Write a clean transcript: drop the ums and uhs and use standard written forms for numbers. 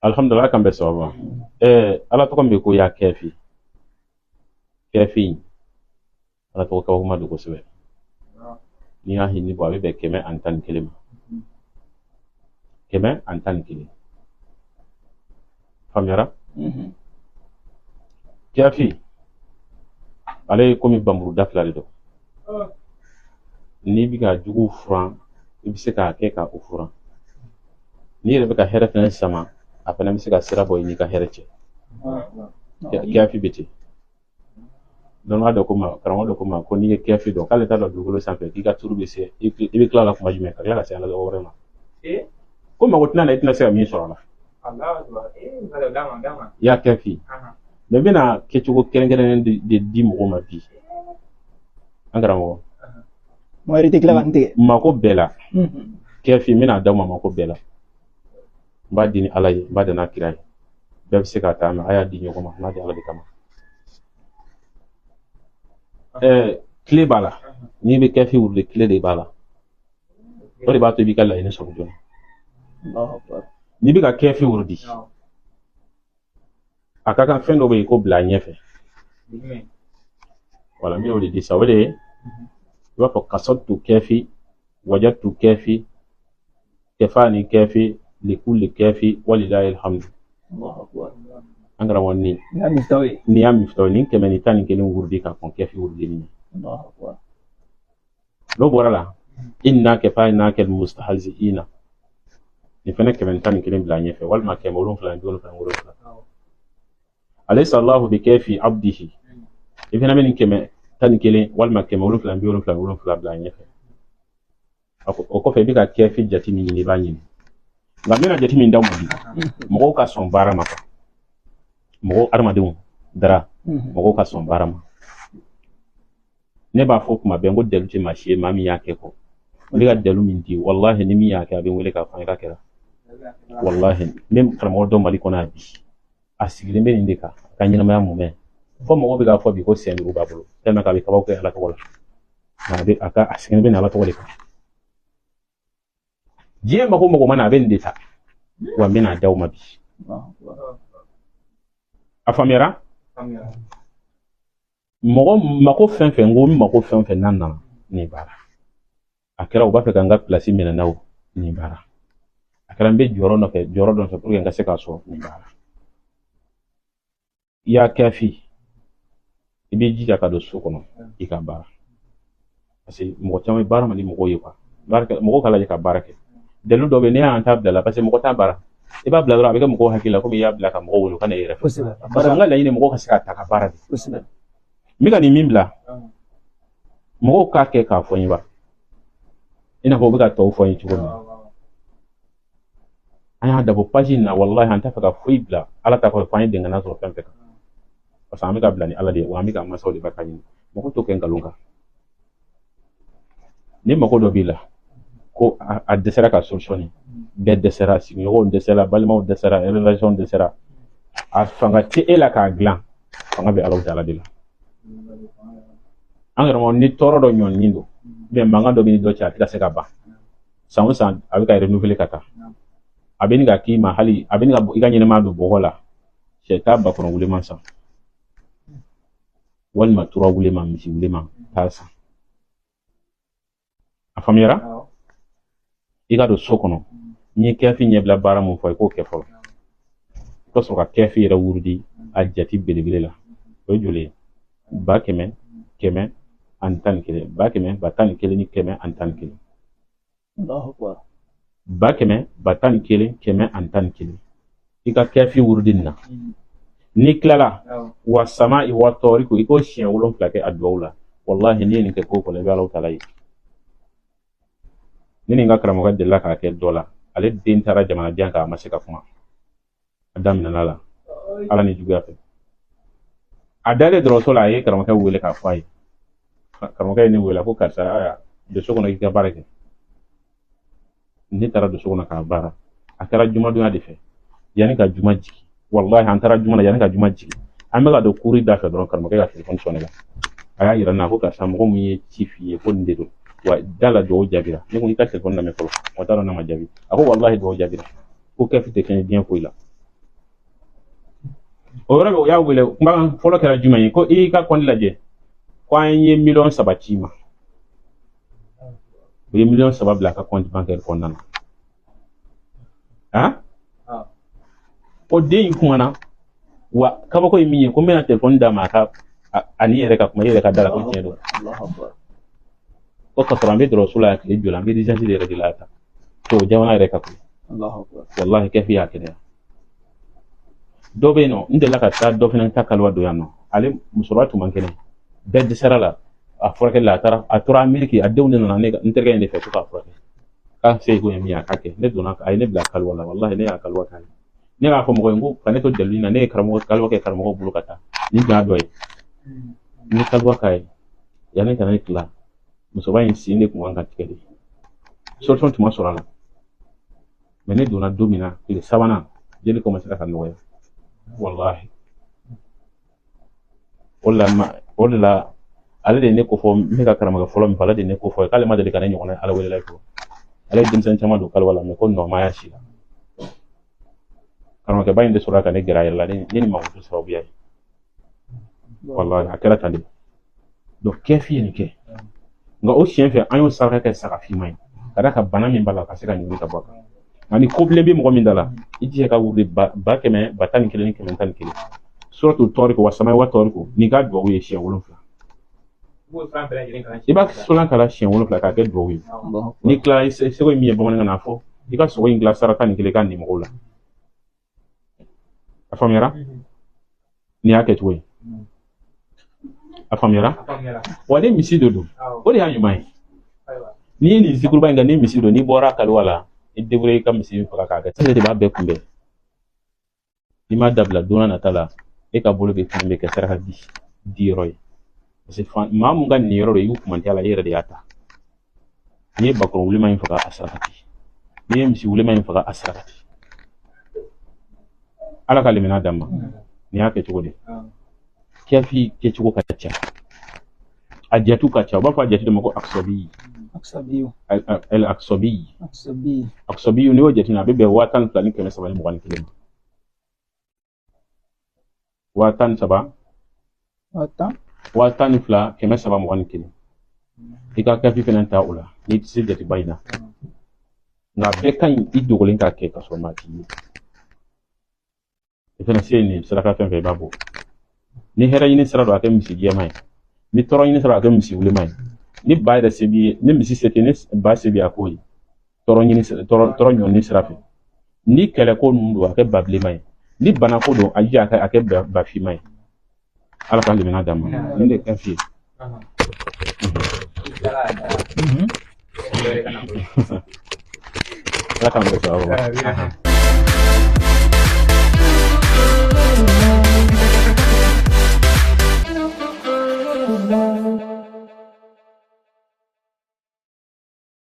Alhamdulillah, kan bɛ sababu ma. Ala tɔgɔ min bɛ ko ya kɛfi, kɛfi Ala tɔgɔ kabakoma don kosɛbɛ. N'i y'a hindi bɔ, a bɛ bɛn 111 ma, 111. Faamuyara? Kɛfi ale ye komi bamuru da fila de don. N'i bɛ ka jugu furan, i bɛ se k'a kɛ ka o furan. N'i yɛrɛ bɛ ka hɛrɛ fɛnɛ sama, a fɛnɛ bɛ se ka sira bɔ i n'i ka hɛrɛ cɛ. Kɛfi bɛ ten. Dɔnniba dɔ ko ma, karamɔgɔ dɔ ko ma ko n'i ye kɛfi dɔn, k'ale t'a dɔn dugukolo sanfɛ k'i ka turu bɛ se, i bɛ tila la kuma jumɛn ka tila ka se Ala wɛrɛ ma, ko mago tɛna na, i tɛna se ka min sɔrɔ a la. I y'a kɛfi mɛ, n bɛna kɛcogo kɛrɛnkɛrɛnnen de di mɔgɔw ma bi, an karamɔgɔ. Mɔgɔ yɛrɛ tɛ tila ka n tigɛ. Mako bɛɛ la kɛfi, n bɛna d'aw ma mako bɛɛ la. N b'a di ni Ala ye, n b'a di n'a kira ye. Bɛɛ bɛ se k'a ta, mɛ a y'a di ɲɔgɔn ma, n b'a di Ala de kama. Tile b'a la, n'i bɛ kɛfi wuli, tile de b'a la, o de b'a to i b'i ka laɲini sɔrɔ joona. N'i bɛ ka kɛfi wurudi, a ka kan fɛn dɔ bɛ yen ko bila a ɲɛfɛ. Wala, n bɛn'o de di sa. O de ye i b'a fɔ kasɔtu kɛfi, wajatu kɛfi, kɛfani kɛfi, likuli kɛfi, walilahi alhamdu. An karamɔgɔ, nin nin y'a mifitaw ye. Nin 111 wurudi ka kɔn kɛfi wurudi nin ɲɛ. N'o bɔra la, inna kɛfayna mustahzi'ina, nin fɛnɛ 111 bila a ɲɛfɛ, walima 777. Alaysa Allahu bi kafi abdihi, i fɛnɛ bɛ nin 111 walima 777 bila a ɲɛfɛ. O kɔfɛ, i bɛ ka kɛfi jate min ɲini, i b'a ɲini. Nka n bɛna jate min d'aw ma bi, mɔgɔw ka sɔn baara ma, mɔgɔw, adamadenw dara, mɔgɔw ka sɔn baara ma. Ne b'a fɔ kuma bɛɛ n ko dalu tɛ maa si ye, maa min y'a kɛ kɔ. N bɛ ka dalu min di, walahi, ni min y'a kɛ, a bɛ n wele k'a fɔ n ye k'a kɛra. Walahi, n bɛ karamɔgɔ dɔ Mali kɔnɔ yan bi, a sigilen bɛ nin de kan a ka ɲɛnamaya mumɛ, fo mɔgɔw bɛ k'a fɔ bi ko sen duuru b'a bolo, tellement k'a bɛ kabako kɛ Ala tɔgɔ la. Nka a bɛ a ka a sigilen bɛ nin Ala tɔgɔ de kan. Diɲɛ mako mɔgɔ mana, a bɛ nin de ta. Wa n bɛna d'aw ma bi. A faamuyara? Mɔgɔ mako fɛn fɛn, n ko n mako fɛn fɛn n'a nana nin baara, a kɛra u b'a fɛ ka n ka pilasi minɛ na o, nin baara, a kɛra n bɛ jɔyɔrɔ nɔfɛ, jɔyɔrɔ dɔ nɔfɛ pour que n ka se k'a sɔrɔ, nin baara. I y'a kɛ fi, i b'i jija ka don so kɔnɔ, i ka baara, parce que mɔgɔ caman baara man di mɔgɔw ye quoi. Baara kɛ, mɔgɔw ka lajɛ ka baara kɛ. Dalu dɔ bɛ yen, ne y'an ta bila la, parce que mɔgɔ t'a baara. I b'a bila dɔrɔn, a bɛ kɛ mɔgɔw hakili la komi i y'a bila ka mɔgɔw wele u ka na i yɛrɛ fɛ. Parce que n ka laɲini, mɔgɔw ka se k'a ta ka baara de. N bɛ ka nin min bila, mɔgɔw k'a kɛ k'a fɔ n ye ba, i n'a fɔ u bɛ ka tɔw fɔ n ye cogo min na. An y'a dabɔ page in na, walahi, an t'a fɛ ka foyi bila Ala ta kɔfɛ, fo an ye dɛngɛnna sɔrɔ fɛn fɛn kan, parce que an bɛ ka bila ni Ala de ye, wa an bɛ ka masaw de barika ɲini. Mɔgɔ t'o kɛ nkalon kan. Ni mako dɔ b'i la ko a dɛsɛra ka solutionner, bɛɛ dɛsɛra, sigiɲɔgɔnw dɛsɛra, balimaw dɛsɛra, relation dɛsɛra, a fanga tɛ e la k'a dilan, fanga bɛ Alahu taala de la. An karamɔgɔ, ni tɔɔrɔ dɔ ɲɔninen don, ou mankan dɔ bɛ ni dɔ cɛ, a tɛ ka se ka ban, san o san a bɛ ka renouveler ka taa, a bɛ nin ka k'i ma, hali a bɛ nin ka i ka ɲɛnɛmaya don bɔgɔ la, sɛ taa bakɔrɔn wuleman san, walima tura wuleman, misi wuleman taa san. A faamuyara? I ka don so kɔnɔ, n'i ye kɛfi ɲɛbila baara mun fɔ, i k'o kɛ fɔlɔ, i ka sɔrɔ ka kɛfi yɛrɛ wurudi a jati belebele la. O ye joli ye? 100 111, 100 111 111, 100 111 111. I ka kɛfi wurudi nin na, n'i tilala, wa sama i wa tɔɔri ko, i k'o siɲɛ 7 kɛ a duwawu la. Walahi, n'i ye nin kɛ ko kɔnɔ, i bɛ Alahu taala ye. Ne ni n ka karamɔgɔ delila k'a kɛ dɔ la, ale den taara jamana jan kan, a ma se ka kuma. A daminɛna la Ala ni juguya fɛ. A dalen dɔgɔtɔrɔso la, a ye karamɔgɔkɛ wele k'a fɔ a ye. Karamɔgɔkɛ ye ne wele, a ko karisa, aya don so kɔnɔ, k'i ka baara kɛ. Ne taara don so kɔnɔ k'a baara. A kɛra jumadonya de fɛ, yanni ka juma jigin. Walahi, an taara juma la, yanni ka juma jigin, an bɛ ka don kuri da fɛ dɔrɔn, karamɔgɔkɛ ka telefɔni sɔnni la. A y'a yira n na ko karisa, mɔgɔ min ye ci f'i ye ko nin de don, wa da la duwawu jaabira. Ne ko i ka telefɔni lamɛn fɔlɔ, mɔgɔ t'a dɔn n'a ma jaabi. A ko walahi, duwawu jaabira, ko kɛfi tɛ fɛn ye diɲɛ foyi la. O yɔrɔ bɛ o y'a wele, kumakan fɔlɔ kɛra jumɛn ye? Ko i y'i ka kɔnti lajɛ, ko an ye 3 miliyɔn ci ma. U ye 3 miliyɔn bila a ka compte bancaire kɔnɔna na. Han, ko den in kumana wa, kabako ye min ye, ko n bɛna telefɔni d'a ma, a ka ani yɛrɛ ka kuma i yɛrɛ ka da la ko tiɲɛ don. Ko ka sɔrɔ an bɛ dɔgɔtɔrɔso la yan tile joli, an bɛ urgence de yɛrɛ de la tan to jamana yɛrɛ ka koyi. Wallahi, kɛfi y'a kɛnɛya. Dɔ bɛ yen nɔ, n delila ka taa dɔ fana ta kaliwa don yan nɔ. Ale musokɔrɔba tun man kɛnɛ, bɛɛ dɛsɛra la a furakɛli la. A taara, a tora Ameriki, a denw de nana ne n terikɛ in de fɛ ko k'a furakɛ, k'a se ko ye min ye a k'a kɛ. Ne donna, a ye ne bila kaliwa la. Wallahi, ne y'a kaliwa k'a ye. Ne b'a fɔ mɔgɔ ye n ko ka ne to dalilu na, ne ye karamɔgɔ kaliwa kɛ karamɔgɔ bolo ka taa nin tun y'a dɔ ye. N ye kaliwa k'a ye yanni ka ne tila. Musokɔrɔba in sen de tun kan ka tigɛ de, solution tun ma sɔrɔ a la. Mais ne donna don min na, tile sabanan, jeli commencé ka nɔgɔya, wallahi. O de la o de la ale de ye ne ko fɔ, n bɛ ka karamɔgɔ fɔlɔ min fɔ, ale de ye ne ko fɔ k'ale ma deli ka ne ɲɔgɔnna ala wele la fɔlɔ. Ale ye denmisɛnnin caman don kaliwa la, mais ko nɔgɔmaya si la. Karamɔgɔkɛba in de sɔrɔla ka ne gɛrɛ a yɛrɛ la, ne ni mamuso sababuya ye. Wallahi, a kɛra tan de. Donc kɛfi ye nin kɛ, nka o siɲɛ fɛ an y'o saraka kɛ saga finman ye, ka d'a kan bana min b'a la, ka se ka ɲugu ka bɔ a kan. Nka ni ko bilen bɛ mɔgɔ min da la, i jija ka wuli ba kɛmɛ ba tan ni kelen ni kɛmɛ tan ni kelen, suratu tɔɔriko wa samaya wa tɔɔriko, n'i ka duwawu ye siɲɛ 7. I b'a solan kala siɲɛ 7 k'a kɛ duwawu ye. N'i tilala, i seko ye min ye bamanankan na, a fɔ i ka sogo in dilan saraka nin kelen i ka nin mɔgɔw la. A faamuyara? Nin y'a kɛcogo ye. A faamuyara wa? Ni misi de don, o de y'a ɲuman ye. N'i ye nin zikuruba in kɛ ni misi don, n'i bɔra kaliwa la, i débrouiller i ka misi faga k'a kɛ. E de b'a bɛɛ kunbɛn. N'i m'a dabila, don nata la, e ka bolo bɛ fɛn bɛ kɛ saraka di di yɔrɔ ye, parce que maa mun ka nin yɔrɔ don, i y'u kumanti a la, i yɛrɛ de y'a ta. N'i ye bakɔrɔn wulima in faga, a sarakati. N'i ye misi wulima in faga, a sarakati. Ala ka limaniya d'an ma. Nin y'a kɛ cogo di? Kɛfi kɛcogo ka ca, a jatiw ka ca. U b'a fɔ a jate de ma ko akisɔbi. El akisɔbi. Akisɔbi, n'i y'o jateminɛ, a bɛ bɛn 12,321 ma. 13,000, 12,321. I ka kɛfi fɛnɛ ta o la n'i tɛ se jateba in na. Nka bɛɛ ka ɲi i dogolen k'a kɛ ka sɔrɔ maa t'i ye. I fɛnɛ se ye nin saraka fɛn fɛn i b'a bɔ. Ni hɛrɛ ɲini sira don, a kɛ misi jɛman ye. Ni tɔɔrɔ ɲini sira don, a kɛ misi wulenman ye. Ni ba yɛrɛ se b'i ye, ni misi se tɛ, ni ba se b'i ye, a k'o ye tɔɔrɔ ɲini, tɔɔrɔ ɲɔni sira fɛ. Ni kɛlɛko ninnu don, a kɛ ba bilenman ye. Ni banako don, a jija a kɛ ba finman ye. Ala ka limaniya d'an ma. Nin de ka f'i ye. Ala k'an bɛn sababu ma.